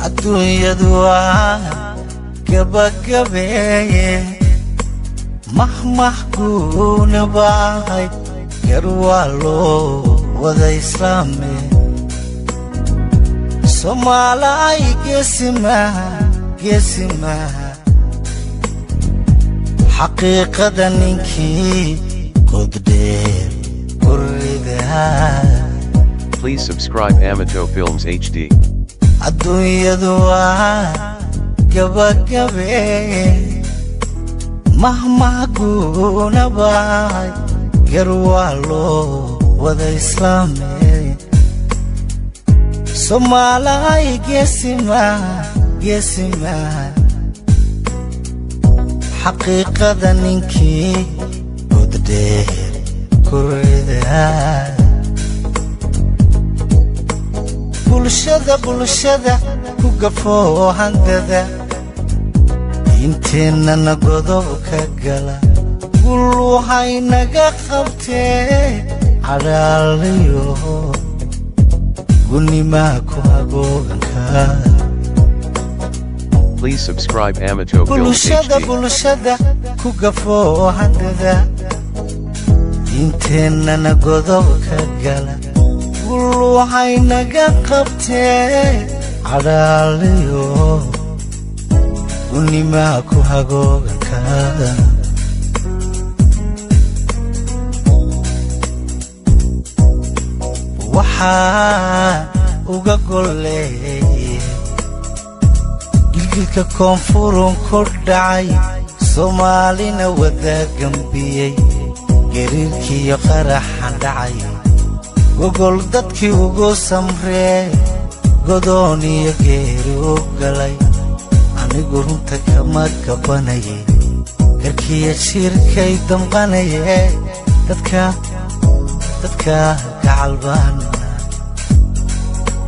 Adduunyadu waa gabagabeeye, mahmah guuna baahay, gar waa loo wada islaame. Soomaalay geesimaha, geesimaha, xaqiiqada ninkii goddheer ku ridaa. Please subscribe Amato Films HD. Adduunyadu waa gabagabeeye, mahmah guuna bahay, gar waa loo wada islaame. Soomaalay geesimaha, geesimaha, xaqiiqada ninkii goddheer ku ridaa. Bulshada, bulshada ku gafoo handada, inteennana godob ka gala, gul waxay naga qabtee, cadhaalayo gunimaa ku hagooganka. Please subscribe Amato Films Bulshada, HD. bulshada ku gafoo handada, inteennana godob ka gala, gul waxay naga qabtee, cadhaalayo gunimaa ku hagooganka. Waxaa uga golleeye gilgilka koonfurun ku dhacay, Soomaalina wada gambiyey, gariirkiiyo qaraxan dhacay, gogol dadkii ugu samree, godoon iyo geeri u galay. Anigu runta kama gabanayay, garkiya jiirkay damqanaye, dadka, dadka gacalbaana.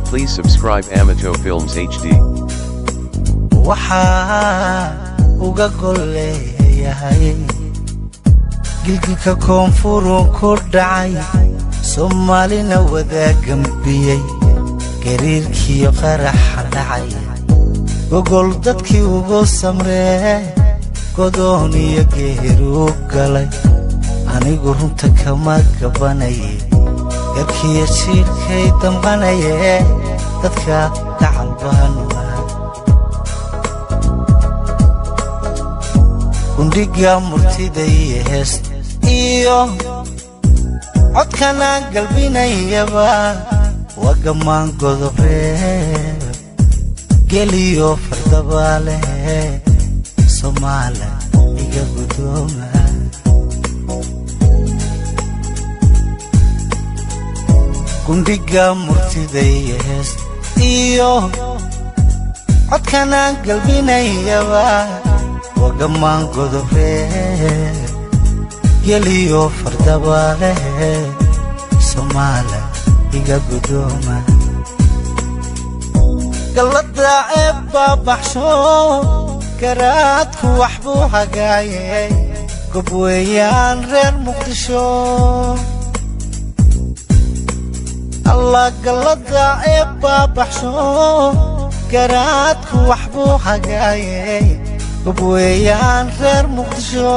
Please subscribe Amato Films HD. Waxaa uga golleeyahay gilgilka koonfurun ku dhacay, Soomaalina wada gambiyey, gariirkiiyo qaraxa dhacay, gogol dadkii ugu samree, godoon iyo geeri u galay. Anigu runta kama gabanaye, garkiyo jiirkay damqanaye, dadka gacal baanu nahay. Gundhiga murtida iyo heest iyo codkanaan galbinayaba waa gammaan godobreeb, geliyo fardabaale, Soomaala iga guddooma. Gundhiga murtida iyo heest iyo codkanaan galbinayaba waa gammaan godobreeb, geliyo fardabaale, Soomaala iga guddooma. Gallada eebbaa baxsho, garaadku wax buu hagaaye, gob weeyaan reer Muqdisho. Allah, gallada eebbaa baxsho, garaadku wax buu hagaaye, gob weeyaan reer Muqdisho.